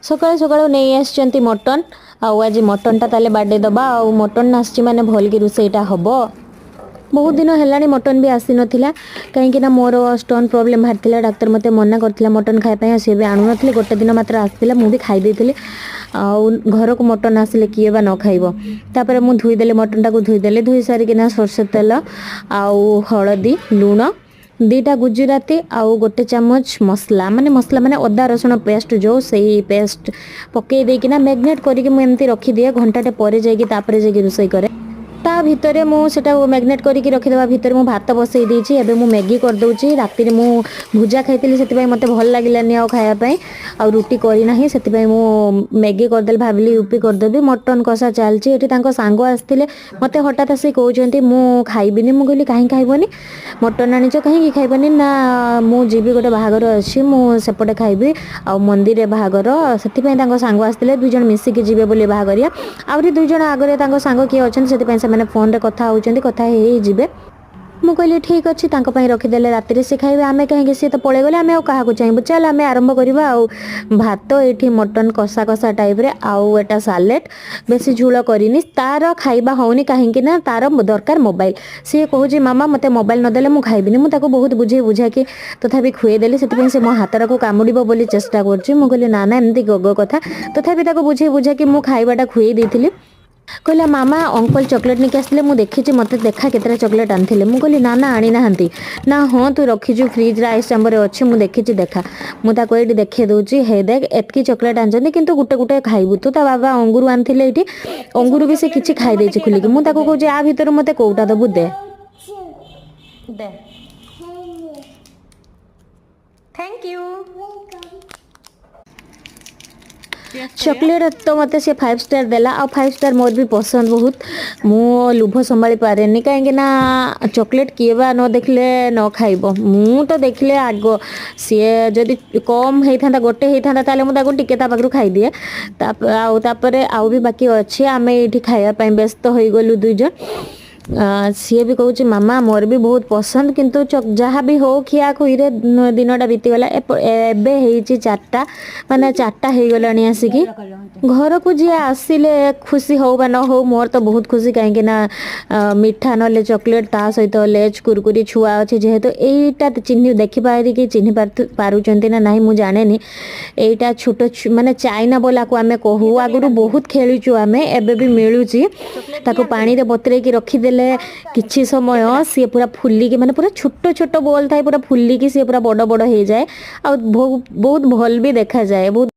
ସକାଳୁ ସକାଳୁ ନେଇ ଆସିଛନ୍ତି ମଟନ୍। ଆଉ ଆଜି ମଟନ୍ଟା ତାହେଲେ ବାଡ଼େଇ ଦେବା। ଆଉ ମଟନ୍ ଆସିଛି ମାନେ ଭଲକି ରୋଷେଇଟା ହେବ। ବହୁତ ଦିନ ହେଲାଣି ମଟନ୍ ବି ଆସିନଥିଲା, କାହିଁକିନା ମୋର ଷ୍ଟୋନ୍ ପ୍ରୋବ୍ଲେମ୍ ବାହାରିଥିଲା। ଡାକ୍ତର ମୋତେ ମନା କରିଥିଲା ମଟନ୍ ଖାଇବା ପାଇଁ, ଆଉ ସିଏ ବି ଆଣୁନଥିଲେ। ଗୋଟେ ଦିନ ମାତ୍ର ଆସିଥିଲା, ମୁଁ ବି ଖାଇ ଦେଇଥିଲି। ଆଉ ଘରକୁ ମଟନ୍ ଆସିଲେ କିଏ ବା ନ ଖାଇବ? ତାପରେ ମୁଁ ଧୋଇଦେଲି, ମଟନ୍ଟାକୁ ଧୋଇଦେଲି। ଧୋଇ ସାରିକିନା ସୋରିଷ ତେଲ ଆଉ ହଳଦୀ, ଲୁଣ, 2ଟା ଗୁଜୁରାତି ଆଉ ଗୋଟେ ଚାମଚ ମସଲା, ମାନେ ମସଲା ମାନେ ଅଦା ରସୁଣ ପେଷ୍ଟ ଯେଉଁ, ସେଇ ପେଷ୍ଟ ପକେଇ ଦେଇକିନା ମ୍ୟାରିନେଟ୍ କରିକି ମୁଁ ଏମିତି ରଖିଦିଏ। ଘଣ୍ଟାଟେ ପରେ ଯାଇକି, ତାପରେ ଯାଇକି ରୋଷେଇ କରେ। ତା ଭିତରେ ମୁଁ ସେଟା ମ୍ୟାରିନେଟ୍ କରିକି ରଖିଦେବା ଭିତରେ ମୁଁ ଭାତ ବସେଇ ଦେଇଛି। ଏବେ ମୁଁ ମ୍ୟାଗି କରିଦେଉଛି। ରାତିରେ ମୁଁ ଭୁଜା ଖାଇଥିଲି, ସେଥିପାଇଁ ମୋତେ ଭଲ ଲାଗିଲାନି ଆଉ ଖାଇବା ପାଇଁ, ଆଉ ରୁଟି କରିନାହିଁ। ସେଥିପାଇଁ ମୁଁ ମ୍ୟାଗି କରିଦେଲି, ଭାବିଲି ୟୁପି କରିଦେବି। ମଟନ୍ କଷା ଚାଲିଛି। ଏଠି ତାଙ୍କ ସାଙ୍ଗ ଆସିଥିଲେ, ମୋତେ ହଠାତ୍ ଆସି କହୁଛନ୍ତି, "ମୁଁ ଖାଇବିନି।" ମୁଁ କହିଲି, "କାହିଁ ଖାଇବନି? ମଟନ୍ ଆଣିଛ, କାହିଁକି ଖାଇବନି?" "ନା, ମୁଁ ଯିବି, ଗୋଟେ ବାହାଘର ଅଛି, ମୁଁ ସେପଟେ ଖାଇବି, ଆଉ ମନ୍ଦିରରେ ବାହାଘର।" ସେଥିପାଇଁ ତାଙ୍କ ସାଙ୍ଗ ଆସିଥିଲେ, ଦୁଇ ଜଣ ମିଶିକି ଯିବେ ବୋଲି ବାହାଘରିଆ। ଆହୁରି ଦୁଇ ଜଣ ଆଗରେ ତାଙ୍କ ସାଙ୍ଗ କିଏ ଅଛନ୍ତି, ସେଥିପାଇଁ ସେମାନେ ଫୋନ୍ରେ କଥା ହେଉଛନ୍ତି, କଥା ହେଇ ହେଇ ଯିବେ। ମୁଁ କହିଲି, "ଠିକ୍ ଅଛି।" ତାଙ୍କ ପାଇଁ ରଖିଦେଲେ ରାତିରେ ସେ ଖାଇବେ। ଆମେ କାହିଁକି? ସିଏ ତ ପଳେଇଗଲେ, ଆମେ ଆଉ କାହାକୁ ଚାହିଁବୁ? ଚାଲ, ଆମେ ଆରମ୍ଭ କରିବା। ଆଉ ଭାତ ଏଇଠି ମଟନ୍ କଷା କଷା ଟାଇପ୍ରେ, ଆଉ ଏଟା ସାଲେଡ଼। ବେଶୀ ଝୋଳ କରିନି। ତାର ଖାଇବା ହେଉନି, କାହିଁକି ନା ତାର ଦରକାର ମୋବାଇଲ। ସିଏ କହୁଛି, "ମାମା, ମୋତେ ମୋବାଇଲ ନଦେଲେ ମୁଁ ଖାଇବିନି।" ମୁଁ ତାକୁ ବହୁତ ବୁଝେଇ ବୁଝାକି ତଥାପି ଖୁଏଇଦେଲି। ସେଥିପାଇଁ ସେ ମୋ ହାତଟାକୁ କାମୁଡ଼ିବ ବୋଲି ଚେଷ୍ଟା କରୁଛି। ମୁଁ କହିଲି, "ନା ନା, ଏମିତି ଗଗ କଥା।" ତଥାପି ତାକୁ ବୁଝେଇ ବୁଝାକି ମୁଁ ଖାଇବାଟା ଖୁଏଇ ଦେଇଥିଲି। କହିଲା, "ମାମା, ଅଙ୍କଲ ଚକୋଲେଟ୍ ନେଇକି ଆସିଥିଲେ, ମୁଁ ଦେଖିଛି, ମୋତେ ଦେଖା କେତେଟା ଚକୋଲେଟ୍ ଆଣିଥିଲେ।" ମୁଁ କହିଲି, "ନା ନା, ଆଣିନାହାନ୍ତି।" "ନା, ହଁ, ତୁ ରଖିଛୁ ଫ୍ରିଜ୍ରେ, ଆଇସ୍ ଚାମ୍ବରରେ ଅଛି, ମୁଁ ଦେଖିଛି, ଦେଖା।" ମୁଁ ତାକୁ ଏଇଠି ଦେଖେଇ ଦେଉଛି, "ହେ ଦେଖ, ଏତିକି ଚକୋଲେଟ୍ ଆଣିଛନ୍ତି, କିନ୍ତୁ ଗୋଟେ ଗୋଟେ ଖାଇବୁ ତୁ।" ତା ବାବା ଅଙ୍ଗୁର ଆଣିଥିଲେ ଏଇଠି, ଅଙ୍ଗୁର ବି ସେ କିଛି ଖାଇ ଦେଇଛି ଖୋଲିକି। ମୁଁ ତାକୁ କହୁଛି, "ଆ ଭିତରୁ ମୋତେ କୋଉଟା ଦେବୁ, ଦେ ଦେ। Thank you. Chocolate ତ ମୋତେ ସେ 5 ଷ୍ଟାର୍ ଦେଲା, ଆଉ 5 ଷ୍ଟାର୍ ମୋର ବି ପସନ୍ଦ ବହୁତ। ମୁଁ ଲୋଭ ସମ୍ଭାଳି ପାରେନି, କାହିଁକି ନା ଚକୋଲେଟ୍ କିଏ ବା ନ ଦେଖିଲେ ନ ଖାଇବ? ମୁଁ ତ ଦେଖିଲେ ଆଗ। ସିଏ ଯଦି କମ୍ ହେଇଥାନ୍ତା, ଗୋଟେ ହେଇଥାନ୍ତା, ତାହେଲେ ମୁଁ ତାକୁ ଟିକେ ତା ପାଖରୁ ଖାଇଦିଏ। ଆଉ ତାପରେ ଆଉ ବି ବାକି ଅଛି। ଆମେ ଏଇଠି ଖାଇବା ପାଇଁ ବ୍ୟସ୍ତ ହୋଇଗଲୁ ଦୁଇ ଜଣ। ସିଏ ବି କହୁଛି, "ମାମା, ମୋର ବି ବହୁତ ପସନ୍ଦ।" କିନ୍ତୁ ଯାହା ବି ହଉ, ଖିଆ ଖୁଇରେ ଦିନଟା ବିତିଗଲା। ଏବେ ହେଇଛି 4ଟା, ମାନେ 4ଟା ହେଇଗଲାଣି ଆସିକି। ଘରକୁ ଯିଏ ଆସିଲେ ଖୁସି ହଉ ବା ନ ହଉ, ମୋର ତ ବହୁତ ଖୁସି, କାହିଁକି ନା ମିଠା ନହେଲେ ଚକୋଲେଟ୍, ତା ସହିତ ଲେଜ୍, କୁରକୁରି। ଛୁଆ ଅଛି ଯେହେତୁ, ଏଇଟା ଚିହ୍ନି ଦେଖିପାରିକି ଚିହ୍ନି ପାରୁଛନ୍ତି ନା ନାହିଁ ମୁଁ ଜାଣେନି। ଏଇଟା ଛୋଟ ମାନେ ଚାଇନା ବଲାକୁ ଆମେ କହୁ। ଆଗରୁ ବହୁତ ଖେଳିଛୁ ଆମେ, ଏବେ ବି ମିଳୁଛି। ତାକୁ ପାଣିରେ ବତୁରେଇକି ରଖିଦେଲେ କିଛି ସମୟ, ସିଏ ପୁରା ଫୁଲିକି, ମାନେ ପୁରା ଛୋଟ ଛୋଟ ବଲ୍ ଥାଏ, ପୁରା ଫୁଲିକି ସିଏ ପୁରା ବଡ଼ ବଡ଼ ହେଇଯାଏ, ଆଉ ବହୁତ ବହୁତ ଭଲ ବି ଦେଖାଯାଏ ବହୁତ।